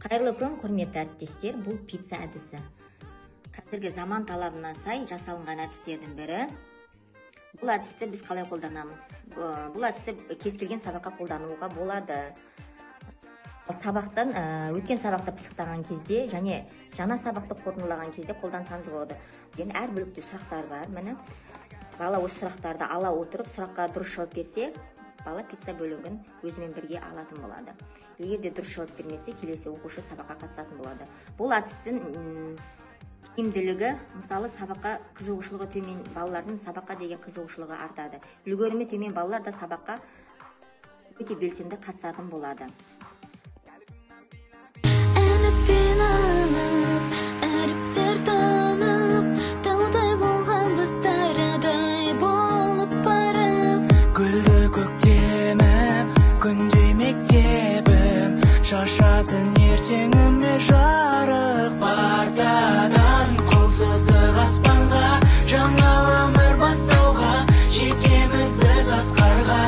Қайырлы күн, құрметті әріптестер! Бұл пицца әдісі. Қазіргі заман талабына сай жасалынған әдістердің бірі. Бұл әдісті біз қалай қолданамыз? Бұл әдісті кез келген сабаққа қолдануға болады. Сабақтан өткен сабақты пысықтаған кезде және жаңа сабақты қорытындылаған кезде қолдансаңыз болады. Енді әр бөлікте сұрақтар бар. Міне, бала осы сұрақтарды ала отырып, сұраққа дұрыс жауап берсе, бала пицца бөлігін өзімен бірге алатын болады. Егер де дұрыс жауап бермесе, келесі оқушы сабаққа қатысатын болады. Бұл әдістің тиімділігі, мысалы, сабаққа қызығушылығы төмен балалардың сабаққа деген қызығушылығы артады. Үлгерімі төмен балалар да сабаққа өте белсенді қатысатын болады. Әліппені алып, әріптер танып, таудай болғанбыз, дарадай болып барып. Гүлді көктемім, күндей мектебім, шашатын ертеңіме жарық. Партадан қол создық аспанға, жаңа өмір бастауға, жетеміз біз асқарға.